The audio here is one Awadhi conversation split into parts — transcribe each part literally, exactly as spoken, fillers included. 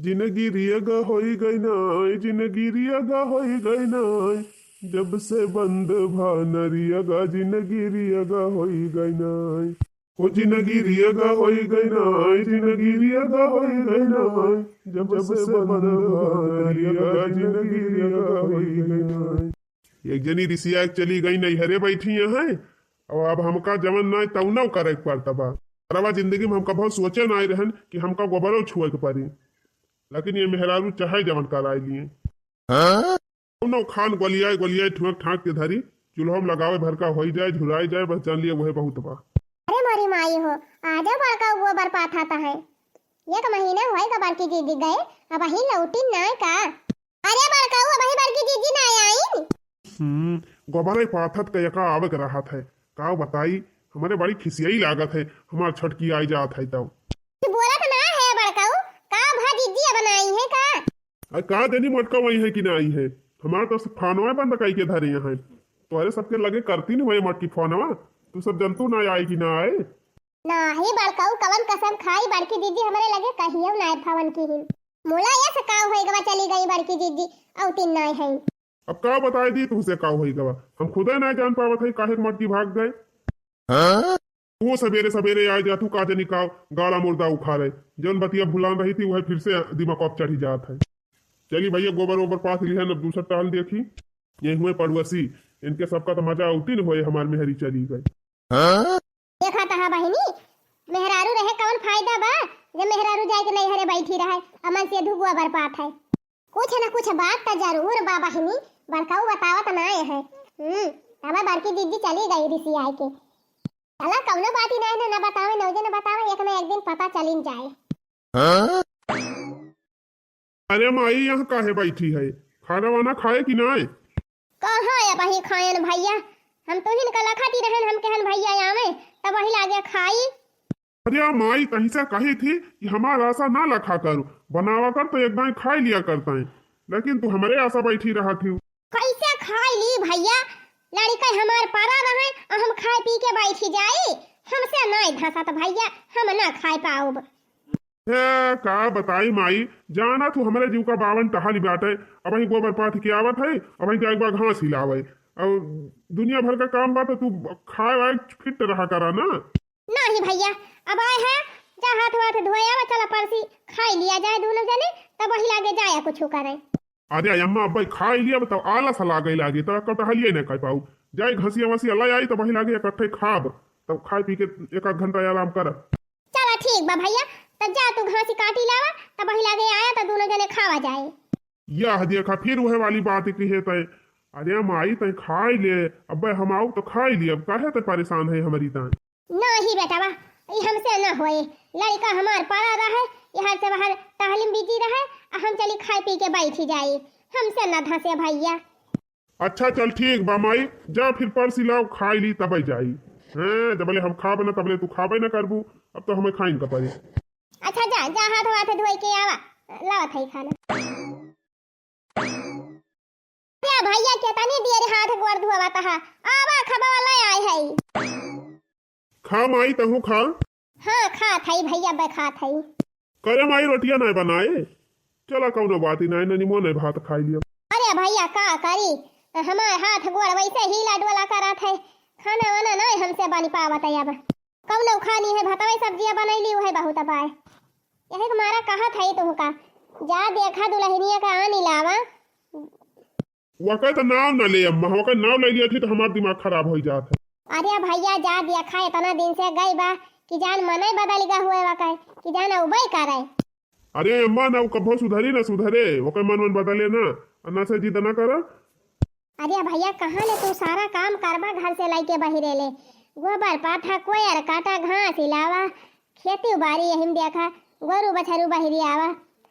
जिनगी रियगा होई गई नाय, जिनगी रियगा होई गई नाय, जब से बंद भा नरियगा, जिनगी रियगा होई गई नाय। ओ जिनगी रियगा होई गई नाय, जिनगी रियगा होई गई नाय, जब से बंद भा नरियगा, जिनगी रियगा होई गई नाय। एक जनी रिसिया के चली गई, नैहरे बैठी हैं, और अब हमका जवन नाय तवनो करे के पड़ता बा। अरवा जिंदगी में हम कभो सोचे नाय रहन कि हमका गोबरो छुए के पड़ी, लेकिन ये मेहरारू चाहे जवन कराए लिए। हाँ? कौनो खान गोलियाए गोलियाए ठुक ठाक के धरी, चूल्हो में लगावे भर का होई जाए, झुराई जाए, बस जान लिए वही बहुत बा। अरे मोरी माई हो, आ जाओ बड़का गोबर पाथा है। एक महीना होए का बड़की दीदी गए, अबही लौटिन नाय का? अरे बड़काऊ, अबही बड़की दीदी नाय आइन। हम्म, गोबरे पाथत का एका आवे के रहत है। का बताई, हमरे बड़ी खिसियाई लागत है, हमार छोटकी आई जात है तब। तू बोलत ना है बड़काऊ, का भा दीदी अब ना आई है का? अरे का जनी मोटका वही है कि ना आई है, हमार तो फोनवा बंद कई के धरे हैं। तोहरे सबके लगे करती नहीं वही मोटकी फोनवा, तू सब जनतू ना आई कि ना आए। नाही बड़काऊ, कवन कसम खाई, बड़की दीदी हमरे लगे कहियो नाय भवन की हिन। मुला यस का होई गवा चली गई बड़की दीदी, औतिन नाय है। अब का बताई दी तुमसे का होई गवा, हम खुदे नाय जान पावत है काहे के मोटकी भाग गए। हाँ? तू सबेरे सबेरे आए जातू का जनी का गाड़ा मुर्दा उखाड़े, जौन बतिया भुलान रही थी वह फिर से दिमाग पर चढ़ी जात है। चली भैया गोबर ओबर पाथ लिहन, अब दूसर टहल देखी। ये हुए पड़ोसी, इनके सबका तो मजा औतिन होए, हमार मेहरी चली गई। हाँ? देखा तहा बहिनी, मेहरारू रहे कौन फायदा बा, जब मेहरारू जाए के नैहरे बैठी रहे, अमन से धुगुआ बरपात है। कुछ न कुछ बात त जरूर बा बहिनी, बड़काऊ बतावत नाय है। हम्म, तब बड़की दीदी चली गई रिसियाए के। चला कौनो बात ही नाय ना, ना बतावे, नौजे न बतावे, एक न एक दिन पता चलिन जाए। हाँ? अरे माई, यहाँ काहे बैठी है? खाना वाना खाए कि नाय? कहाँ अबही खायन भैया? हम तुहिन का लखती रहन, हम कहन भैया आवे, तब वही लागे खाई। अरे माई, तही से कही थी कि हमार आशा ना लखा करू, बनावा कर तो एक दाई खाई लिया करता है, लेकिन तू हमरे आशा बैठी रहा थी। कैसे खाई ली भैया? लड़का हमार परा रहे और हम खाए पी के बैठी जाई, हमसे नाय धसत भैया, हम ना खाए पाउब। हे, का बताई माई, जाना तू हमरे जीव का बावन टहली बाटे, अबही गोबर पाथ के आवत है, अबही जाए बा घास हिलावे, और दुनिया भर का काम बा तो तू खाए वाए फिट रहा करा ना। नाही भैया, अब आए हैं, जा हाथ वाथ धोए आवा, चला परसी खाई लिया जाए दोनों जने, तब वही लागे जाया कुछ करे। अरे अम्मा, अब्बे खाई लिया, तब आलस लागे लागे, तब कब टहलिए न कर पाऊ। जाए घसिया वसिया लाई आई, तब वही लागे इकट्ठे खाब, तब खाए पी के एक आध घंटा आराम कर। चला ठीक बा भैया, तब जा तू घासी काटी लावा, तब वही लागे आया, तब दोनों जने खावा जाए। यह देखा, फिर वह वाली बात की है तय। अरे माई, तय खाई ले, अब्बे हम आऊ तो खाई ले, अब काहे तय परेशान है हमारी तय? नाही बेटवा, ई हमसे न होए। लड़का हमार परा रहे, इहर से वहर टहलिम बिजी रहे, आ हम चली खाए पी के बैठी जाई। हमसे न धसे भैया। अच्छा चल ठीक बा माई, जा फिर परसी लाओ, खाई ली तबे जाई। हैं, जबले हम खाबे ना तबले तू खाबे ना करबू, अब तो हमें खाइन का पड़ी। अच्छा जा, जा हाथ वाथ धोए के आवा, लावत है खाना। या भैया, केतनी देर हाथ गोड़ धोवत हा? आवा, खबवा ले आए है। खा माई, तहूँ खा। हाँ, खात है भैया, बे खात है। करे माई, रोटिया नहीं बनाए? चला, कौनो बात ही नहीं, ननी मोने भात खाई लिया। अरे भैया, का करी, हमार हाथ गोड़ वैसे हीला डोला करत है, खाना वाना नहीं हमसे बनी पावत है। अब कौनो खानी है, भतवे सब्जिया बनैली, उहे बहुत पाए। यही के मारा कहत है तुहका, जा देखा दुल्हनिया का आनी लावा। वकै तो नाव न ले अम्मा, वकै नाव ले लिया थी तो हमार दिमाग खराब हो जात है। अरे भैया, जा देखा, इतना दिन से गई बा कि जान मनै बदल गा हुए वकै, कि जान उबई करे। अरे अम्मा, ना वो कभो सुधरी ना सुधरे, वकै मन मन बदले ना, और ना से जिद ना करा। अरे भैया, कहाँ ले तू सारा काम करबा घर से लइके बहिरे ले? गोबर पाथा, कोयर काटा, घास हिलावा, खेती बाड़ी यही में देखा, गोरू बछरू बहिरी आवा।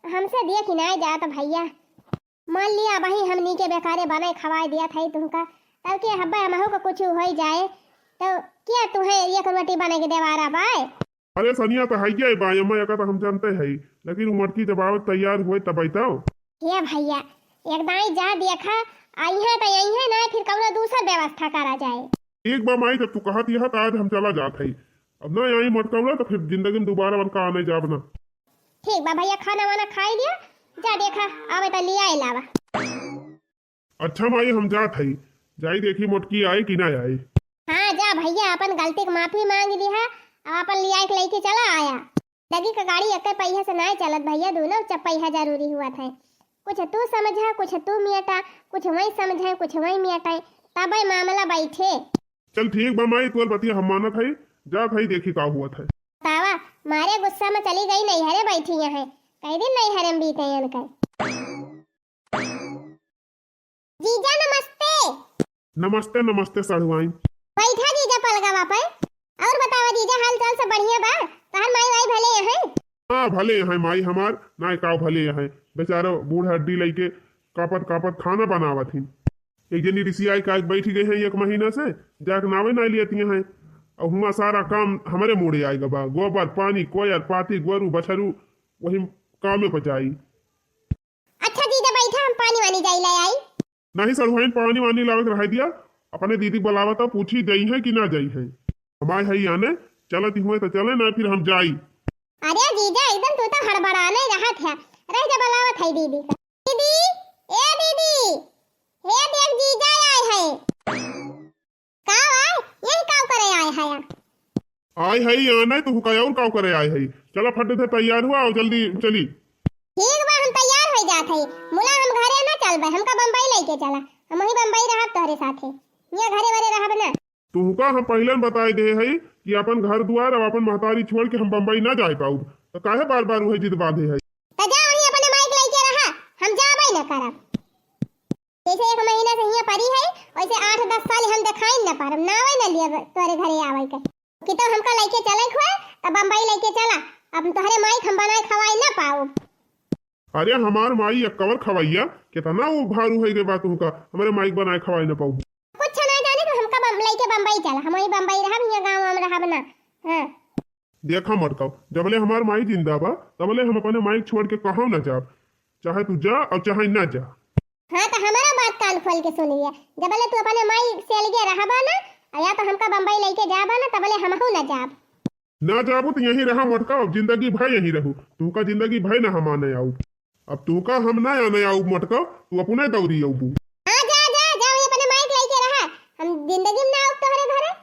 हमसे देखी नाय जात भैया। मान लिया अबही हमनी के बेकारे बनाए खवाए दिया था तुमका, तब के हब्बे हमहू का कुछ होई जाए, तो क्या तुहे एक रोटी बने के देवारा बाय? अरे सनिया तो है बा, अम्मा एका तो हम जानते है, लेकिन उ मटकी जब आवत तैयार हुए तब बताओ। हे भैया, एक दाई जा देखा, आई है तो आई है ना, फिर कौनो दूसर व्यवस्था करा जाए। एक बा माई, जब तू कहत यह तो आज हम चला जात है, अब ना आई मटकौला तो फिर जिंदगी में दोबारा उनका आने जाब ना। ठीक बा भइया, खाना वाना खाइ लिया, जा देखा, आवे त लियाइ लावा। अच्छा माई, हम जात हई, जाई देखी मोटकी आई कि ना आई। हाँ, जा भइया, अपन गलती क माफी माँगि लिहा, अब अपन लियाइ क लइके चला आया। जिंदगी क गाड़ी एक्के पहिया से नाहीं चलत भइया, दूनौ चप्पहिया जरूरी हुवत है। कुछ तू समझा, कुछ तू मियटा, कुछ वहीं समझे, कुछ वहीं मियटाए, तबै मामला बैठे। चल ठीक बा माई, तोर बतिया हम मानत हई, जात हई देखी का हुवत है। बतावा, मारे गुस्सा में चली गई नैहरे बैठी हैं, कई दिन नैहरे में बीते इनके। जीजा नमस्ते। नमस्ते, नमस्ते सढ़ुआइन। बैठा जीजा पलगवा पे। और बतावा जीजा, हाल चाल सब बढ़िया बा? तोहार माई वाई भले हैं? हाँ, भले हैं माई हमार, नाय काव भले हैं। बेचारा बूढ़ हड्डी लइके कापत कापत खाना बनावत हिन। एक जनी रिसियाई का बैठी गई हैं एक महीना से, जाके नावे नाय लियतिया हैं। और हुआँ सारा काम हमरे मोड़े आइगा बा, गोबर, पानी, कोयर, पाती, गोरू, बछरू, वही कामे पर जाई। अच्छा जीजा बैठा, हम पानी वानी जाई ले आई। नहीं सढ़ुआइन, पानी वानी लावे के रह दिया, अपने दीदी बुलावा त पूछी जइहैं कि ना जइहैं। हमार है आने, चलत हुए त चले, ना फिर हम जाई। अरे जीजा एकदम तू तो हड़बड़ाने रहत है, रह जा बुलावत है दीदी का। दीदी, ए दीदी, हे देख जीजा आए हैं। का आए? यही काव करे आए है? आए है या नहीं, तू का और काव करे आए है? चला फट से तैयार हुआ और जल्दी चली। ठीक बा, हम तैयार हो जात है। मुला हम घरे ना चलबे, हमका बम्बई लेके चला, हम वही बम्बई रहब तोहरे साथे, यहाँ घरे वरे रहब ना। तुहका हम पहले बता दे है कि अपन घर दुआर और अपन महतारी छोड़ के हम बम्बई ना जाए पाउब, तो काहे बार बार वही जिद बांधे है? त जा वहीं अपने माई के लेके रहा, हम जाबे ना करब। जैसे एक महीना से हियाँ परी है, वैसे आठ दस साल हम देखाई न पारब, नावे न लियब तोहरे घरे आवे के। कि तो हमका लइके चले हुए, त बम्बई लइके चला। अब तोहरे माई के हम बनाए खवाई न पाउब। अरे हमार माई अक्कवर खवैया, कितना वो भारू है गे बा तुहका, हमरे माई के बनाए खवाई न पाउब। कुछ ना जाने तो हमका बम-, लइके बम्बई चला, हम वही बम्बई रहब, हियाँ गाँव में रहब ना। हाँ। देखा मटकाऊ, जबले हमार माई जिंदा बा, तबले हम अपने माई के छोड़ के कहूँ ना जाब, चाहे तू जा और चाहे ना जा। हाँ, तो हमारा बात कान खोल के सुन लिया, जबले तू अपने माई से अलगे रहबा ना, और या तो हमका बम्बई लेके जाबा ना, तबले हमहू ना जाब। ना जाबू तो यहीं रहा मटकाऊ, अब जिंदगी भर यहीं रहू, तुहका जिंदगी भर ना हम आने आऊ। अब तुहका हम ना आने आऊ मटकाऊ, तू अपने दौरी आऊबू। हाँ, जा, जा, जा, वहीं अपने माई के लेके रहा, हम जिंदगी में ना आऊ तोहरे घरे।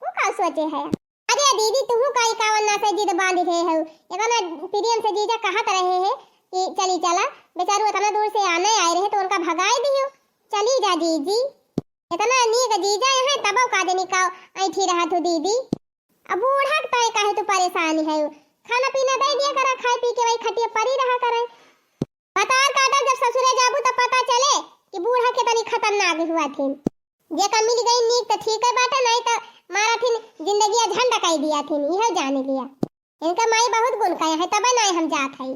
वो का सोचे है? अरे दीदी, तुहू का ई कावन ना से जिद बांध रहे हो? एतना प्रेम से जीजा कहत रहे हैं कि चली चला, बेचारू इतना दूर से आने आए रहे तो उनका भगाए दियो, चली जा जीजी। इतना नीक जीजा हैं तबो का देनी का ऐठी रहत हो दीदी। अब बूढ़ा के तय काहे तू परेशान है? खाना पीना दे दिया करा, खाए पी के वही खटिया परी रहा करे। बतार काटा जब ससुरे जाबू तब पता चले कि बूढ़ा कितनी खतरनाक हुआ थी। जेका मिल गई नीक त ठीक है बाटे, नहीं त मारा थिन जिंदगिया झंड कई दिया थिन, यह जान लिया। इनका माई बहुत गुण कहे है, तबे नाई हम जात हई।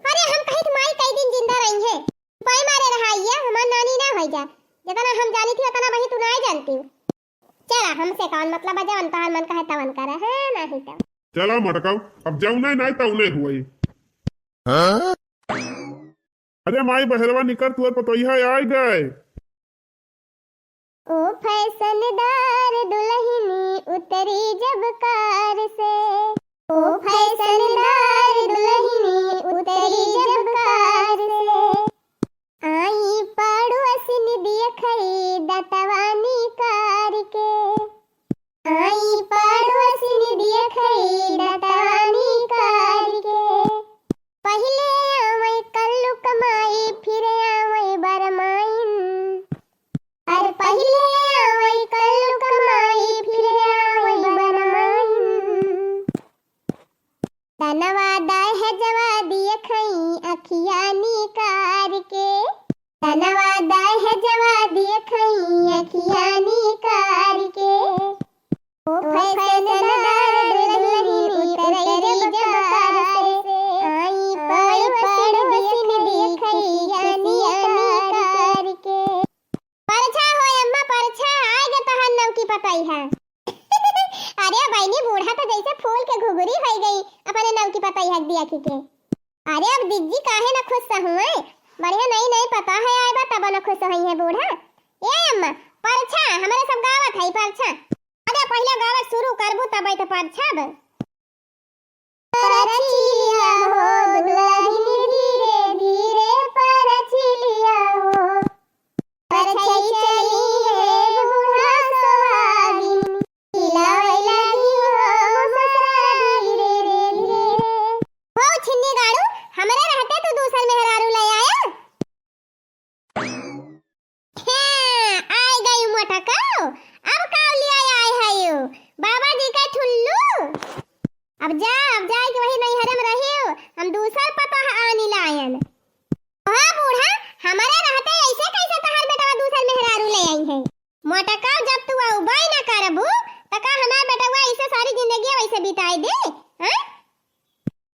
अरे हम कही कि माई कई दिन जिंदा रही है, पाई मारे रहा आइया, हमार नानी ना होई जा। जितना हम जानी थी उतना वही तू नाई जानती हूँ। चला हमसे कौन मतलब है, जवन तोहर मन कहे तवन करे है, नहीं तो। चला मटकाऊ, अब जौने नाई तौने हुई। अरे माई बहरवा निकर, तुअर पतोहिया आइ गए। ओ फैशनदार दुलहिनी उतरी जब कार से, ओ फैशनदार दुलहिनी उतरी जब कार से, आई पड़ोसिन दियखई दतवानी कार के, आई पड़ोसिन दियखई दतवानी कार के। पहिले आवै कल्लू कमाई, फिर आवै बरमाइन। अरे पहिले आवै कल्लू कमाई, फिर आवै बरमाइन। तनवा दहेजवा दियखई अखिया निकार के। तनवा दहेजवा दियखई अखिया निकार के। ओ फैशनदार दुलहिनी उतरई जब कार से, आई पड़ोसिन दियखई अखिया निकार के। परछा हो अम्मा परछा, आइ गे तोहार नवकी पतोहिया। अरे बहिनी, बूढ़ा तो जैसे फूल के घुघुरी होइ गई अपने नवकी पतोहिया के दिया के। अरे अब दिज्जी काहे न खुश हुए, बढ़िया नई नई पतोहिया आए बा तब न खुश होई है बूढ़ा। ए अम्मा, परछा, हमरे सब गावत है परछा। अरे पहिले गावत शुरू करबू तब तो परछब। परछिया हो दुलहिन धीरे धीरे परछी लिया हो, परछी चली है बूढ़ा सोहागिन, हिलावे लगी हो मुसरा धीरे रे धीरे रे। हो छिन्नी गाड़ू, हमरे रहते तू दूसर मेहरारू ले आया? हाँ, आइ गई मोटकऊ, अब काव लिया आइ हयू? बाबा जी का ठुल्लू। अब जा, अब जाए के वही नैहरे में रहियो, हम दूसर पतोह आनी लायन। हाँ बूढ़ा, हमरे रहते ऐसे कैसे तहार बेटवा दूसर मेहरारू ले आई है? मोटकऊ, जब तू अउबई न करबू, त का हमार बेटवा ऐसे सारी जिंदगी वैसे बिताई दे? हाँ?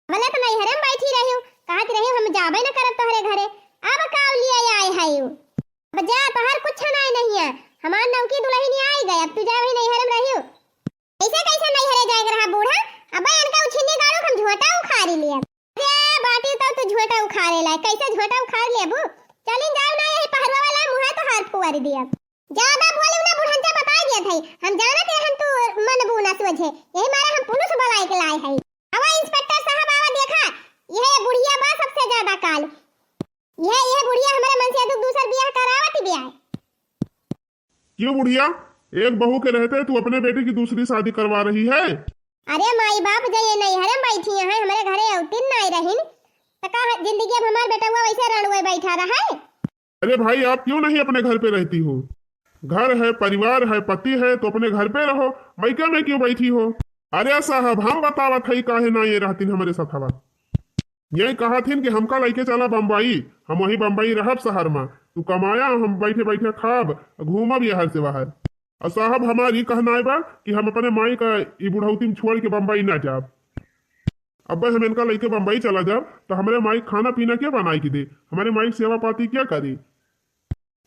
भले तो नैहरे में बैठी रहियो, कहत रहियो हम जाबे न करब तोहरे घरे, अब काव लिए आए हयू? अब जा, तोहार कुछ नाई नहीं है, हमार नौकी दुलहिन आई गए, अब तू जा वही नैहरे में रहियो। ऐसे कैसे नैहरे जाए के रहा बूढ़ा? अब इनका उछिन्नी गाड़ू हम झोंटा उखाड़ी लिया। अरे बाटी तो तू झोंटा उखाड़े लाए, कैसे झोंटा उखाड़ लेबू? चलिन जाओ ना, यही पहरवा वाला मुँह है तो हाथ फुआरी दिया। ज्यादा बोले ना बुढ़ंचा बता दिया था, हम जानत रहन तू मन बूना सोझे, यही मारे हम पुलिस बुलाए के लाए है। आवा इंस्पेक्टर साहब, आवा देखा, यह बुढ़िया बा सबसे ज्यादा काल। यह, यह बुढ़िया हमारे मन से दुख दूसर बियाह करावत ही बियाह। क्यों बुढ़िया, एक बहू के रहते तू अपने बेटे की दूसरी शादी करवा रही है? अरे माई बाप, जे ये नैहरे में बैठी हैं, हमरे घरे अउतिन नाई रहिन, त का जिंदगी अब हमार बेटवा वैसे रणुए बैठा रहा है? अरे भाई, आप क्यों नहीं अपने घर पे रहती हो? घर है, परिवार है, पति है, तो अपने घर पे रहो, मायके में क्यों बैठी हो? अरे साहब, हम बतावत हई काहे ना ये रहतीन हमरे सथवा। ये कहत हिन कि हमका लइके चला बम्बई, हम वही बम्बई रहब शहर में। तू कमाया, हम बैठे बैठे खाब, घूमब यहर से वहर। और साहब, हमार ई कहनाय बा कि हम अपने माई का ई बुढ़ौती में छोड़ के बम्बई ना जाब। अब्बे हम इनका लइके बम्बई चला जाब, तो हमरे माई खाना पीना के बनाई के दे, हमरे माई सेवा पाती के करी?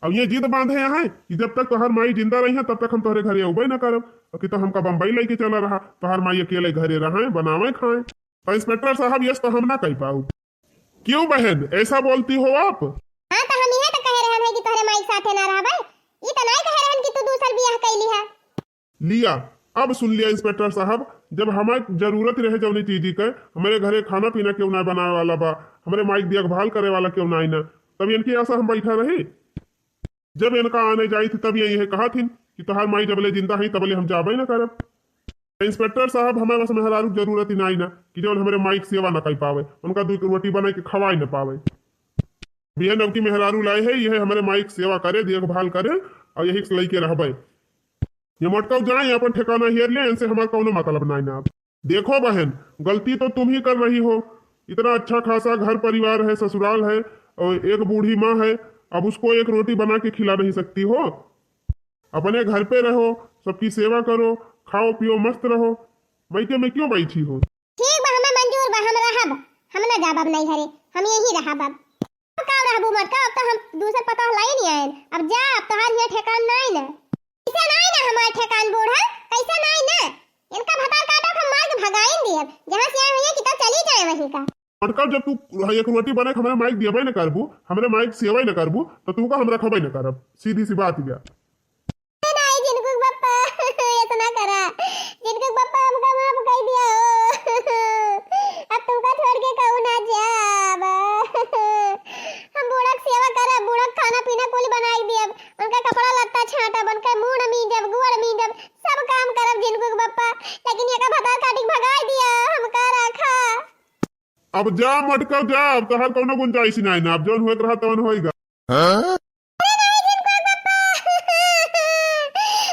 अब ये जिद बांधे हैं कि जब तक तोहर माई जिंदा रही है, तब तक हम तोहरे घरे अउबे न करब, और कि तो हमका बम्बई लइके चला रहा, तोहर माई अकेले घरे रहे, बनावे खाए। तो इंस्पेक्टर साहब, यस तो हम ना कह पाऊ। क्यों बहन, ऐसा बोलती हो आप? हाँ, तो हम इहे तो कहे रहन है कि तोहरे माई के साथे ना रहबे, ई तो नाई कहे रहन कि तू दूसर बियाह कैली है। लिया, अब सुन लिया इंस्पेक्टर साहब, जब हमार जरूरत रहे जौनी चीजी के, हमरे घरे खाना पीना केहू ना बनावे वाला बा, हमरे माई के देखभाल करे वाला केहू नाई ना, तब इनके आशा हम बैठा रही? जब इनका आने जाई थी, तब ये, ये कहा थी कि तोहार माई जबले जिंदा है, तबले हम जाबे न करब। इंस्पेक्टर साहब, हमारे बस मेहरारू के जरूरत ही नाई ना कि जौन हमरे माई के सेवा न कर पावे, उनका दू रोटी बना के खवाई न पावे। अब यह नवकी मेहरारू लाए है, यह हमरे माई के सेवा करे, देखभाल करे, और यही से लइके रहबे। ये मोटकाऊ जाए, अपन ठिकाना हेर ले, इनसे हमार कौनो मतलब नाई ना। देखो बहन, गलती तो तुम ही कर रही हो। इतना अच्छा खासा घर परिवार है, ससुराल है, और एक बूढ़ी माँ है, अब उसको एक रोटी बना के खिला नहीं सकती हो? अपने घर पे रहो, सबकी सेवा करो, खाओ पियो, मस्त रहो। मायके में क्यों बैठी हो? ठीक बा, हमें मंजूर बा, हम रहब, हम ना जाब अब नैहरे, हम यहीं रहब अब। अब का रहबू मोटका, अब तो हम दूसर पतोह लाई नहीं आयन। अब जा, अब तोहार ये ठेकान नाई ना। कैसे नाई ना हमार ठेकान बूढ़ा, कैसे नाई ना? इनका भतार काटो, हम मार के भगाइन दियब। जहाँ से आए हुए कि तब चली जाए वहीं का। मोटका, जब तू एक रोटी बना के हमरे माई के दियबे न करबू, हमरे माई के सेवा न करबू, तो तू का हम रखबे न करब। सीधी सी बात बा। नाई जिनको बप्पा, इतना करा। जिनको बप्पा, हमका माफ कर दिया हो। अब तुमका छोड़ के कहूँ ना जाब। हम बूढ़ा के सेवा करब, बूढ़ा के खाना पीना कुल बनाई दियब, उनका कपड़ा लत्ता छाटब, उनका मूड़ मीजब, गोड़ मीजब, सब काम करब जिनको बप्पा। लेकिन ये का भतार काटी के भगाई दिया, हमका रखा। अब जा मोटका जा, अब तोहार कौनो गुंजाइश ही नाई ना, अब जौन होए के रहा तौन होएगा। हाँ? अरे नहीं जिनको बप्पा,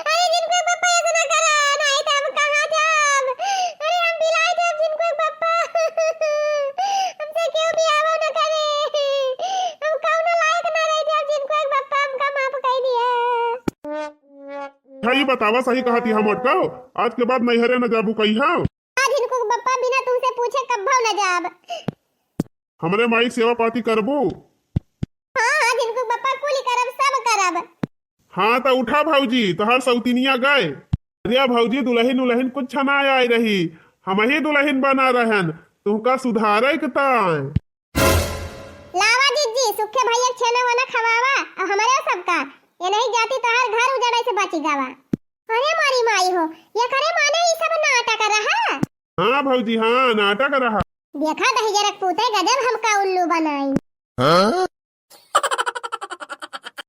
अरे जिनको बप्पा, ऐसा ना करा, नहीं तो हम कहाँ जाब? अरे हम बिलाई जाब जिनको बप्पा, हमसे क्यों बियाह ना करे? हम कौनो लायक ना रह जाब जिनको बप्पा, हमका माफ कर दिया। अच्छा, ये बतावा, सही कहा थी हम मोटका, आज के बाद नैहरे न जाबू कही, हाँ? आज इनको बप्पा बिना तुमसे पूछे कब्बो न जाब। हमरे माई के सेवा पाती करबू? हाँ, हाँ, जिनको बप्पा कुली करब, सब करब। हाँ, तो उठा भौजी, तोहार सौतिनिया गए। अरे भौजी, दुलहिन उलहिन कुछ ना आए रही, हम ही दुलहिन बना रहन, तुमका सुधारे के ताय। लावा जिज्जी, सुखे भैया के छेना वना खवावा, और हमरे सबका, ये नहीं जाती तोहार घर उजड़े से बची गवा। अरे मोरी माई हो, ये करे माने ई सब नाटक रहा? हाँ भौजी, हाँ, नाटक रहा। देखा दहिजरक पूते गजब हमका उल्लू बनाई।